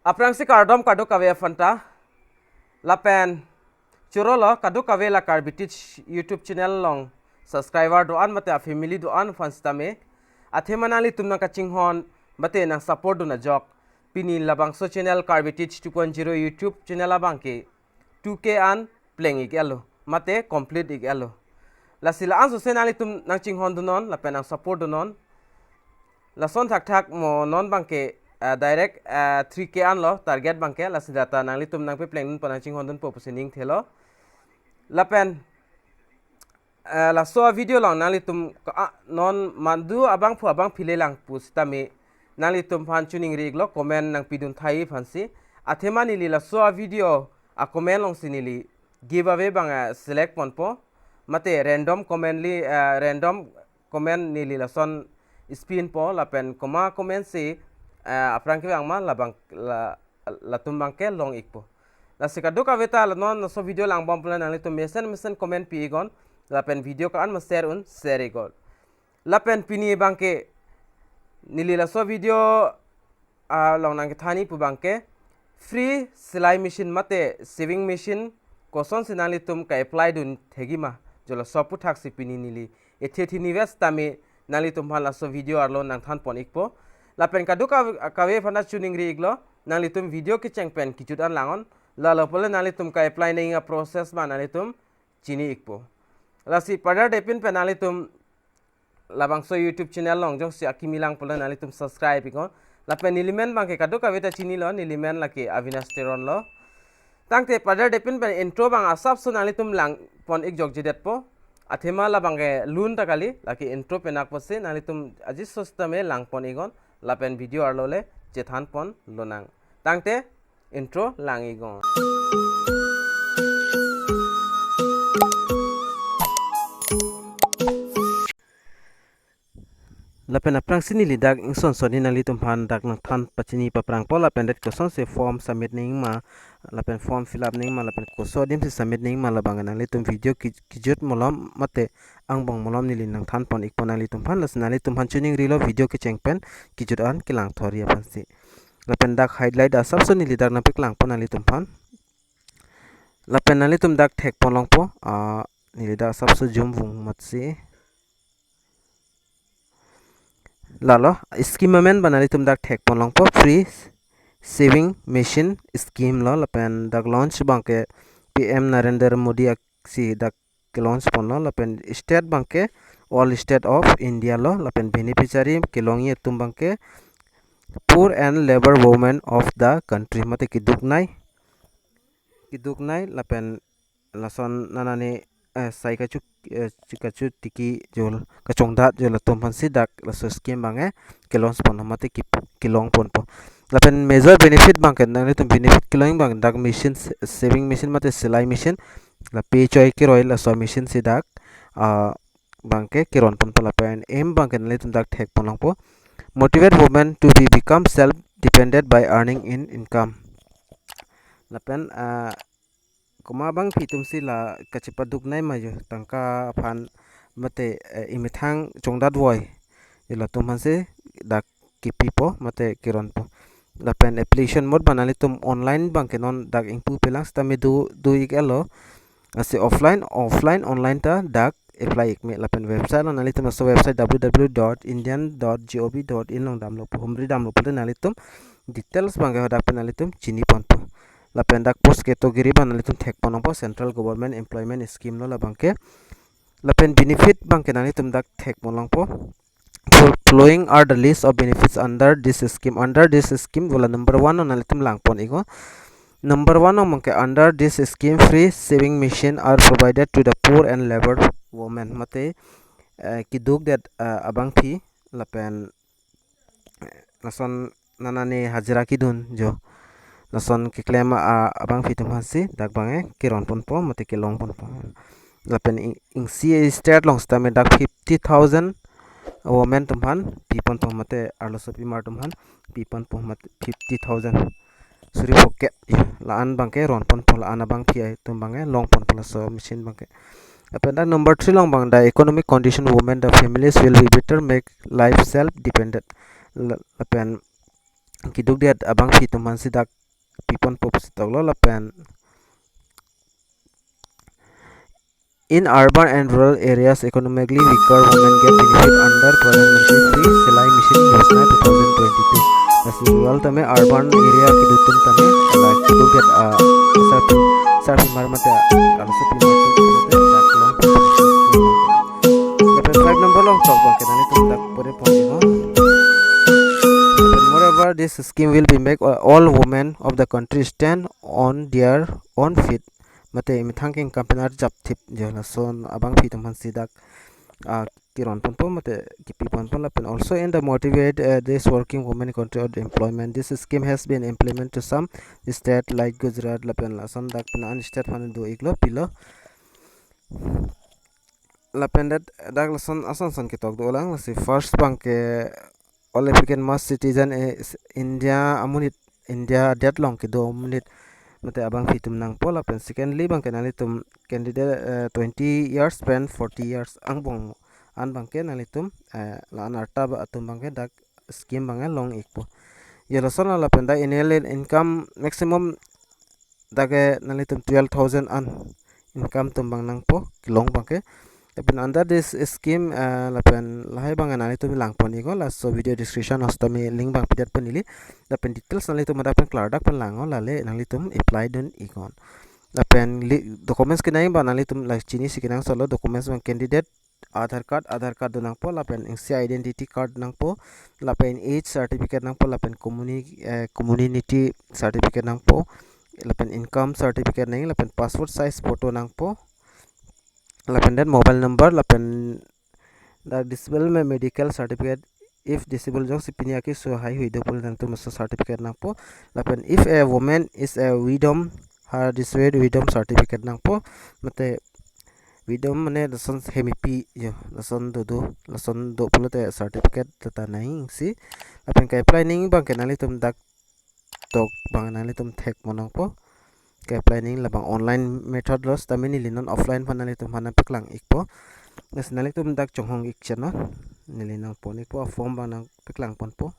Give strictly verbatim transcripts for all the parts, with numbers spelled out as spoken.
Aphrangsi kardom kadokave aphanta. Lapen choro lo kadokave la Karbi Teach YouTube channel along subscriber do-an mate a family do-an aphan sitame, athema nanglitum nangkachinghon mate nang support dun ajok, pini labangso channel Karbi Teach two point zero YouTube channel abangke two K an pleng ik-elo mate complete ik-elo. Lasi la-an sose nanglitum nangchinghon dunnon lapen nang support dunnon. Lason thakthak mo non abangke, ah, direct, ah, three K anlo target abangke, lasi data nanglitum nangpepleng dunpo, nangchinghon dunpo pusi ning thelo. Lapen, ah, laso video along nanglitum ka, ah, non mandu abangphu abangphi le lang pusitame nanglitum aphan choningri iklo, comment nangpidun thai aphansi. Athema neli laso video a comment alongsi neli giveaway abang, ah, select ponpo. Mate random comment li, ah, random comment neli lason spin po, lapen komat comment si, ah, aphrang kevang ma labang la, latum abangke long ikpo. Lasi kadokave ta la non laso video langbom pulo nanglitum mesen mesen comment pi iknon, lapen video ko-an ma share un share iknon. Lapen pini abangke neli laso video along nangkethanji pu abangke free silai machine mate sewing machine kosonsi nanglitum ka-apply dun thekji ma, jo laso aphuthaksi pini neli ethe thini ves tame nanglitum aphan laso video arlo nangthan pon ikpo. Lapen kadokave aphanta choningri iklo, nanglitum video kecheng pen kejut an langnon, lalo pule nanglitum ka-apply nangji a process ma nanglitum chini ikpo. Lasi pada depin pen nanglitum labangso YouTube channel along jongsi akimi lang pule nanglitum subscribe iknon. Lapen neli men abangke kadokave ta chinilo, neli men lake Avinash Teron lo. Tangte pada depin pen intro abang asapso nanglitum lang pon ik jokjedetpo. Athema labangke lun ta kali, lake intro penakpo si nanglitum aji sositame lang pon iknon. Lapen video arlo le chethan pon lonang. Tangte intro lang iknon. Lapen aphrangsi neli dak ingson sonni nanglitum aphan dak nangthan pachini paprangpo, lapen det kosonsi form submit nangji ma, lapen form fill up nangji ma, lapen koso adimsi submit nangji ma labang nanglitum video ki-, kejut malom mate angbong malom neli nangthan pon ikpo nanglitum aphan, lasi nanglitum aphan choningrilo video kecheng pen kejut an kelang thori aphansi. Lapen dak highlight asapso neli dak nangpeklang pon nanglitum aphan. Lapen nanglitum dak thek pon longpo, ah, neli dak asapso zoom vung matsi. Lalo, scheme amen abang nanglitum dak thek pon longpo, free sewing machine scheme lo, lapen dak launch abangke P M Narendra Modi aksi dak ke-launch ponlo, lapen state abangke all state of India lo, lapen beneficiary kelongji atum abangke poor and labour women of the country, mate keduknei, keduknei lapen lason nanane, eh, sai kachu, eh, chu-, kachu tiki jol kachongdat jol atum aphansi dak laso scheme abangke ke-launch ponlo mate ki, kelong ponpo. Lapen major benefit abangke nanglitum benefit kelong abang dak machine se-, sewing machine mate silai machine, lapen choi keroi laso machine si dak, ah, abangke keron ponpo, lapen aim abangke nanglitum dak thek pon longpo, motivate women to be become self dependent by earning in income. Lapen, ah, komat abangphi atumsi la kachepaduknei ma jo, tangka aphan mate, eh, imethang chongdat voi jo latum aphansi dak kepipo mate keronpo. Lapen application mode abang nanglitum online abangke non dak ingpu pelang sitame do, do ik-elo. Lasi offline, offline, online ta dak apply ik me, lapen website along nanglitum laso website W W W dot indian dot gov dot in along damlo pu, humri damlo pule nanglitum details abangke hadak pen nanglitum chini ponpo. Lapen dak post category abang nanglitum thek pon longpo, central government employment scheme lo labangke. Lapen benefit abangke nanglitum dak thek pon longpo. Fo-, following are the list of benefits under this scheme. Under this scheme, wala number one along nanglitum lang pon iknon. Number one along abangke, under this scheme, free sewing machine are provided to the poor and labour women. Mate, eh, kedukdet, eh, abangphi lapen, eh, lason nanane hajira kedun jo, lason keklem a, abangphi atum aphansi dak abangke keron ponpo mate kelong ponpo. Lapen ing, isi state along sitame dak fifty thousand women atum aphan pi ponpo mate arlosopimar atum aphan pi ponpo mate fifty thousand. Suri pocket, ya, la-an abangke ron ponpo, la-an abangphi atum abangke long ponpo laso machine abangke. Lapen dak number three along abang, the economic condition women, the families will be better, make life self dependent. La-, lapen kedukdet abangphi atum aphansi dak pipon pop si toklo lapen in urban and rural areas, economically weaker women get benefit under Pradhan Mantri Free Silai Machine Yojana two thousand twenty-two. Lasi rural tame urban area kedo atum tame la kedo get, ah, sarpi, sarpimar mate, ah, kalaso pimar atum mate dak long. Lapen five number along tok abang ke nanglitum dak pore pon iknon. Lapen moreover, this scheme will be make, uh, all women of the country stand on their own feet. Mate methang ke income pen arjap thip jo, lason abangphi atum aphan si dak, ah, keron ponpo mate kepi ponpo lapen also in the motivate, uh, this working women control employment. This scheme has been implemented to some state like Gujarat lapen lason dak pen an state aphan do iklo pilo. Lapen det dak lason ason son ketok dolang. Lasi first abang ke all applicant must citizen, eh, s-, India amonit, India adet along kedo amonit mate abangphi atum nangpo. Lapen secondly abang ke nanglitum candidate, eh, twenty years pen forty years angbong an abang ke nanglitum, eh, la-an arta ba atum abang ke dak scheme abang ke long ikpo. Jo lason lapen dak annual income maximum dak ke nanglitum twelve thousand an income atum abang nangpo kelong abang ke. Lapen under this scheme, eh, lapen lahai abang nanglitum lang pon iknon, laso video description along sitame link abang pidet pon neli. Lapen details nanglitum dak pen klardak pen langnon, lale nanglitum apply dun iknon. Lapen li-, documents kenai abang nanglitum la chini si kenangsotlo, documents abang candidate Aadhaar card, Aadhaar card do nangpo, lapen isi identity card nangpo, lapen age certificate nangpo, lapen communi-, eh, community certificate nangpo, lapen income certificate nang, lapen passport size photo nangpo, lapen then mobile number, lapen dak disabled me-, medical certificate, if disabled jongsi pini akeso haihui do pulote nanglitum laso certificate nangpo, lapen if a woman is a widow, her disabled widow certificate nangpo, mate widow mane lason hemipi jo, lason dodo, lason do pulote certificate tata nangji. Lapen ke-apply nangji abang ke nanglitum dak tok abang nanglitum thek pon nangpo. Ke-apply nangji labang online method lo, sitame neli non offline aphan nanglitum aphan nangpeklang ikpo. Lasi nanglitum dak chonghong ik chotnon. Neli nangpon ikpo, a-form abang nangpeklang ponpo.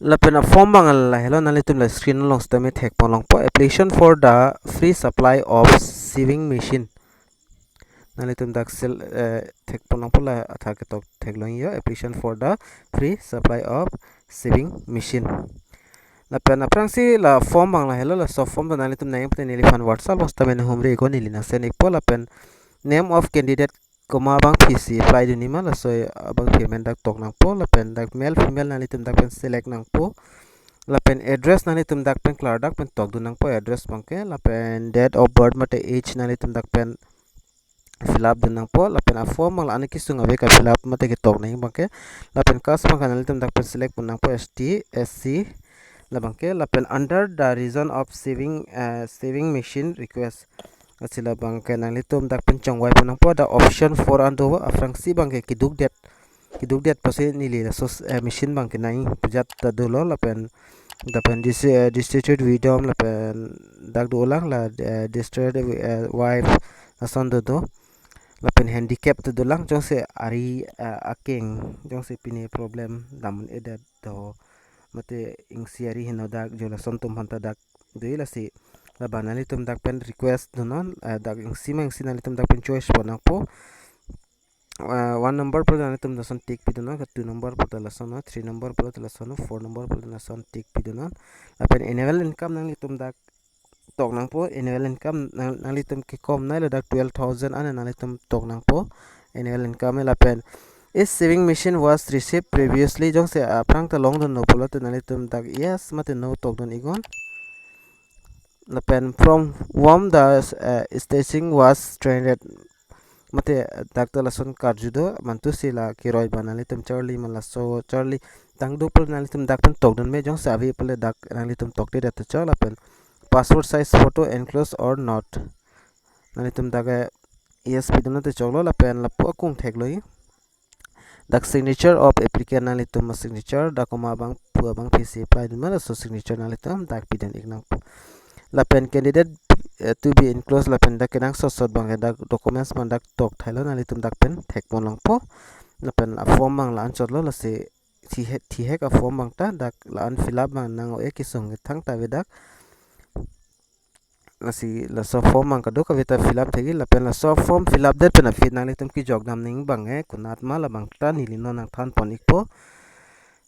Lapen a-form abang lahelo, nanglitum la screen along sitame thek pon longpo, application for the free supply of sewing machine. Nanglitum dak sel, eh, thek pon longpo, la athak ketok theklong jo, application for the free supply of sewing machine. Lapen aphrangsi la form abang lahelo, laso form ta nanglitum nangji pute neliphan WhatsApp along sitame nanghumri iknon, neli nang-send ikpo. Lapen name of candidate, komat abangphi si apply dunji ma, laso abangphi amen dak tok nangpo, lapen dak male female nanglitum dak pen select nangpo, lapen address nanglitum dak pen klardak pen tok dun nangpo address abang ke, lapen date of birth mate age nanglitum dak pen fill up dun nangpo, lapen a-form abang la-an kesung ave ka-fill up mate ketok nangji abang ke, lapen caste abang ke nanglitum dak pen select pon nangpo, S T, S C, labang ke, lapen under the region of sewing, eh, sewing machine request. Lasi labang ke nanglitum dak pen chongvai pon nangpo, dak option four an do, aphrangsi abang ke keduk det, keduk det pusi neli laso, eh, machine abang ke nangji pu ajat ta dolo, lapen, lapen dis-, eh, destitute widow, lapen dak dolang la, eh, destitute, eh, wife, lason dodo, lapen handicap ta dolang, jongsi ari, eh, akeng, jongsi pine problem dam un-edet do, mate isi ari henodak jo, lason atum aphan ta dak doji. Lasi labang nanglitum dak pen request dunnon, eh, dak isi ma isi nanglitum dak pen choice pon nangpo. Eh, one number pulote nanglitum lason tick pidunnon, ke two number pulote lason, three number pulote lason, four number pulote lason tick pidunnon. Lapen annual income nanglitum dak tok nangpo, annual income nang, nanglitum kekom nai ladak twelve thousand an nanglitum tok nangpo annual income. Lapen, is sewing machine was received previously, jongsi aphrang ta longdunlo pulote nanglitum dak yes mate no tok dun iknon. Lapen from whom the, eh, stitching was trended, mate dak ta lason karju do, mantu si la keroi abang nanglitum charli ma laso charli tang do pulote nanglitum dak pen tok dun me, jongsi ave pulote dak nanglitum tokdedet ta chok. Lapen passport size photo enclosed or not, nanglitum dak, eh, yes pidunnon ta choklo, lapen lapu akung theklo, dak signature of applicant nanglitum a-signature, dak komat abangphu abangphi si apply dun ma, laso signature nanglitum dak pidun ik nangpo. Lapen candidate, eh, to be enclosed, lapen dak kenangsot sot abang ke dak documents abang dak tok thailo, nanglitum dak pen thek pon longpo. Lapen a-form abang la-anchotlo, lasi thihek, thihek a form abang ta dak la-an fill up abang nang-o-e kesung kethang ta avedak. Lasi laso form abang kadokave ta fill up thekji, lapen laso form fill up det pen aphi nanglitum kejok dam ning abang ke konat ma labang ta neli non nangthan pon ikpo.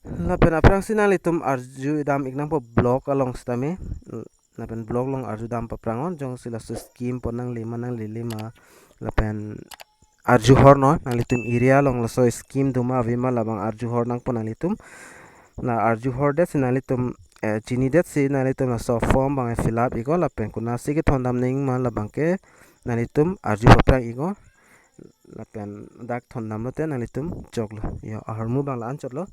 Lapen aphrangsi nanglitum arju dam ik nangpo block along sitame. Lapen block along arju dam paphrang non, jongsi laso scheme pon nangle ma nanglele ma. Lapen arju hor non, nanglitum area along laso scheme do ma ave ma labang arju hor nangpo nanglitum. La arju hor det si nanglitum, eh, chini det si nanglitum laso form abang fill up iknon, lapen konatsi kethon dam ning ma labang ke nanglitum arju paphrang iknon. Lapen dak thon damlote nanglitum choklo. Yo, ahormu abang la-an chotlo.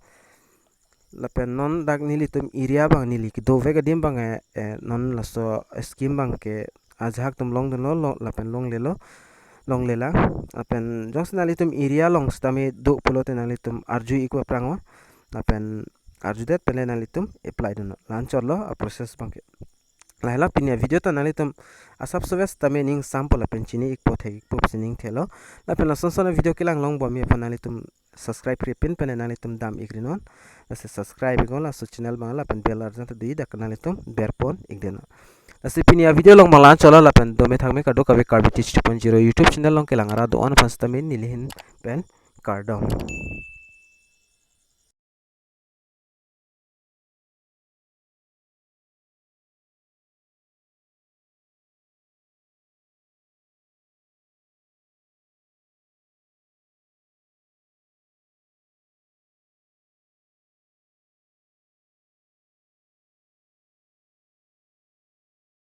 Lapen non dak nelitum area abang neli kedovek adim abang, eh, eh, non laso scheme abang ke ajahak atum longdunlo, lo, lapen longlelo, longlelang. Lapen jongsi nanglitum area along sitame do pulote nanglitum arju ik paphrang non. Lapen arju det pen le nanglitum apply dunnon. La-an chotlo a process abang ke. Lahelo pini a video ta nanglitum asap soves tame ning sampo lapen chini ikpo thek ikpo pusi ning thelo. Lapen lason son a video kelang long bomji aphan nanglitum subscribe krepin pen nanglitum dam ik rinon. Lasi subscribe iknon laso channel abang lapen bell arjan ta dui dak nanglitum ber pon ik den. Lasi pini a video along abang la-an chotlo lapen dome thakme kadokave Karbi Teach two point zero YouTube channel along kelang arat do-an aphan sitame neli ahin pen kardom.